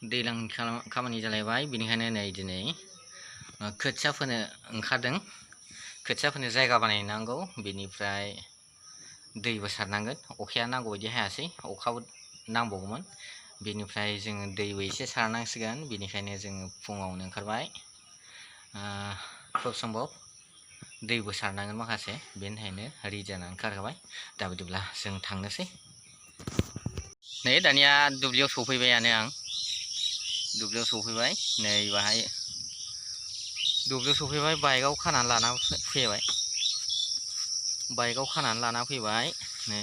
दैलां खामानि जालायबाय बेनिखायनो नै दिनै खोथिया फोनो ओंखारदों। खोथिया फोनो जायगा बानायनांगौ, बेनिफ्राय दैबो सारनांगोन। अखाया नांगौ बायदि हायासै, अखाबो नांबावगौमोन। बेनिफ्राय जोङो दैबो एसे सारनांसिगोन, बेनिखायनो जोङो फुङावनो ओंखारबाय। खोब सम्भब दैबो सारनांगोन माखासे, बेनि थाखायनो रेडि जानानै ओंखारखाबाय। दा बिदिब्ला जों थांनोसै। नै दानिया दुब्लियाव सफैबायानो आं। दुब्लियाव सफैबाय, नै बाहाय दुब्लियाव सफैबाय, बाइकआव खानानै लाना फैबाय। बाइकआव खानानै लाना फैबाय। नै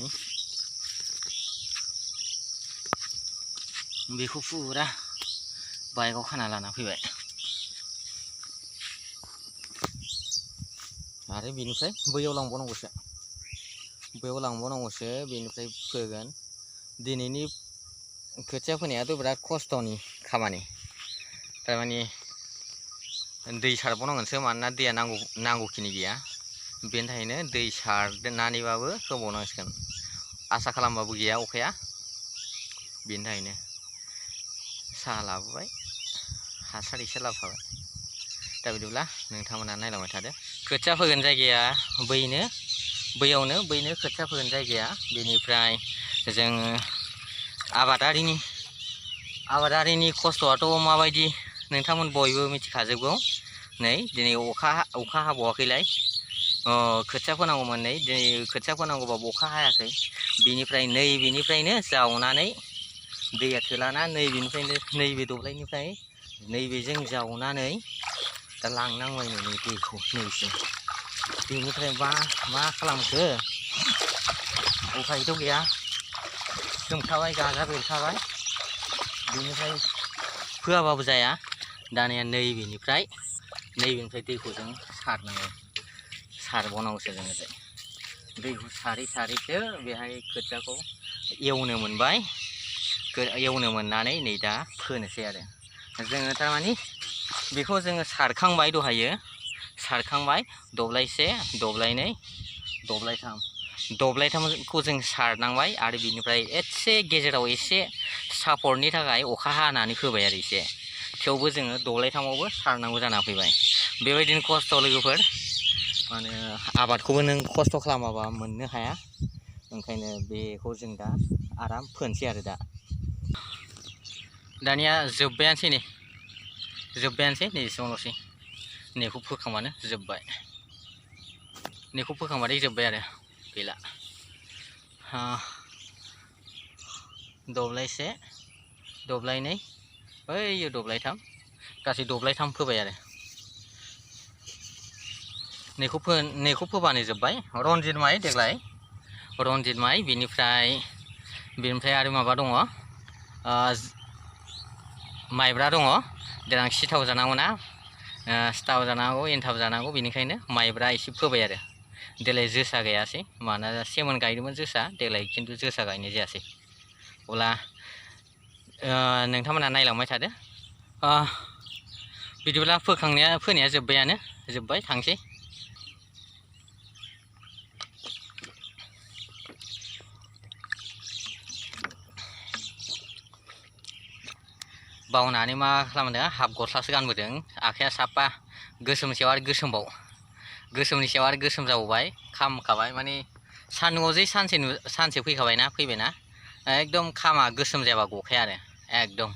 बेखौ फुरा बाइकआव खाना लाना फैबाय। आरो बेनिफ्राय बैयाव लांबावनांगौसो, बेनिफ्राय फोगोन। दिनैनि खोथिया फोनायाथ' बिराद खस्थ'नि खामानि। थारमाने दै सारबावनांगोनसो, मानोना दैया नांगौखिनि गैया। बेनि थाखायनो दै सारनानैबाबो होबावनांसिगोन। आसा खालामबाबो गैया अखाया, बेनि थाखायनो साहा लाबोबाय, हासार एसे लाबोफाबाय। दा बिदिब्ला नोंथांमोना नायलांबाय थादो। खोथिया फोगोन जायगाया बैयावनो खोथिया फोगोन जायगाया। बेनिफ्राय जोङो आबादारिनि खस्थ'आथ' माबायदि नोंथांमोन बयबो मिथिखाजोबगौ। नै दिनै अखा हाबावाखैलाय, खोथिया फोनांगौमोन। नै दिनै खोथिया फोनांगौबाबो अखा हायाखै। बेनिफ्रायनो जावनानै दैया थोलाना, नैबे दब्लायनिफ्राय नैबेजों जावनानै दा लांनांबाय नै दैखौ नैसिम। बेनिफ्राय मा खालामखो, उफायथ' गैया, सोमखाबाय, गाजा बेरखाबाय। बेनिफ्राय फोआबाबो जाया। दानिया नैबेनिफ्राय दैखौ जों सारबावनांगौसो जोङो। दैखौ सारैसो बेहाय खोथियाखौ एवनो मोनबाय। एवनो मोननानै नै दा फोनोसै आरो जोङो। थारमाने बेखौ जोङो सारखांबाय, दहायो सारखांबाय। दब्लायसे, दब्लायनै, दब्लायथामखौ जों सारनांबाय। आरो बिनिफ्राय एसे गेजेराव एसे सापर्टनि थाखाय अखा हानानै होबाय आरो एसे। थेवबो जोङो दब्लायथामावबो सारनांगौ जाना फैबाय। बेबायदिनो खस्थ' लोगोफोर, माने आबादखौबो नों खस्थ' खालामाबा मोननो हाया। ओंखायनो बेखौ जों दा आराम फोनसै आरो दानिया जोब्बायानोसै नै एसेबांल'सै। नेखौ फोखांबानो जोब्बाय, नेखौ फोखांबाथाय जोब्बाय आरो गैला। दब्लायसे, दब्लायनै, बैयो दब्लायथाम, गासै दब्लायथाम फोबाय आरो नेखौ फोबानो जोब्बाय। रनजित माइ देग्लाय, रनजित माइ। बेनिफ्राय आरो माबा दङ, माइब्रा दङ। देनां सिथाव जानांगौ ना, सिथाव जानांगौ, एन्थाब जानांगौ। बेनिखायनो माइब्रा एसे फोबाय आरो। देग्लाय जोसा गायासै, मानोना सेमोन गायदोंमोन जोसा, देग्लाय खिन्थु जोसा गायनाय जायासै। अब्ला नोंथांमोना नायलांबाय थादो। बिदिब्ला फोनाया जोब्बाय, थांसै। बावनानै मा खालामदों, हाफ गस्लासो गानबोदों। आखाइया साफा गोसोमनि सायाव आरो गोसोमबाव, गोसोमनि सायाव आरो गोसोम जाबावबाय, खामखाबाय। माने सान्दुंआव जे सानसे फैबायना एकदम खामा गोसोम जायाबा गखाया आरो एकदम।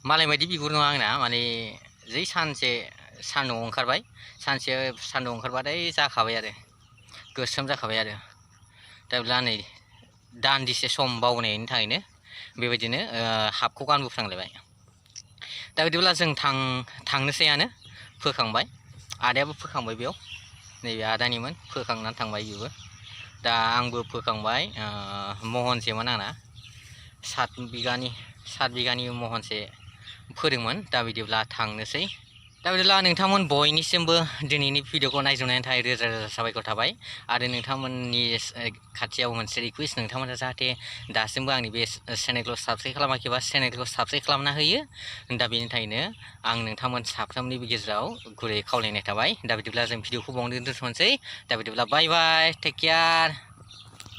मालाय बायदि बिगुर नङा आंना, माने जै सानसे सान्दुंआव ओंखारबाय, सान्दुंआव ओंखारबाथाय जाखाबाय आरो गोसोम जाखाबाय आरो। दा बिदिब्ला नै दान्दिसे सम बावनायनि थाखायनो बेबायदिनो हाफखौ गानबोफ्लांलायबाय। दा बिदिब्ला जों थांनोसैयानो। फोखांबाय, आदायाबो फोखांबाय। बेयाव नैबे आदानिमोन, फोखांनानै थांबाय बेबो। दा आंबो फोखांबाय। महनसेमोन आंना, 7 बिगानि महनसे फोदोंमोन। दा बिदिब्ला थांनोसै। दा बिदिब्ला नोंथांमोन बयनिसिमबो दिनैनि भिडिअखौ नायजोबनायनि थाखाय रोजा रोजा साबायखर थाबाय। आरो नोंथांमोननि खाथियाव मोनसे रिकुवेस्ट, नोंथांमोना जाहाथे दासिमबो आंनि बे चेनेलखौ साबस्क्राइब खालामाखैबा चेनेलखौ साबस्क्राइब खालामना होयो। दा बेनि थाखायनो आं नोंथांमोन साफ्रोमनिबो गेजेराव गुरै खावलायनाय थाबाय। दा बिदिब्ला जों भिडिअखौ बावनो दोनथ'नोसै। दा बिदिब्ला बाय बाय, टेक केयार।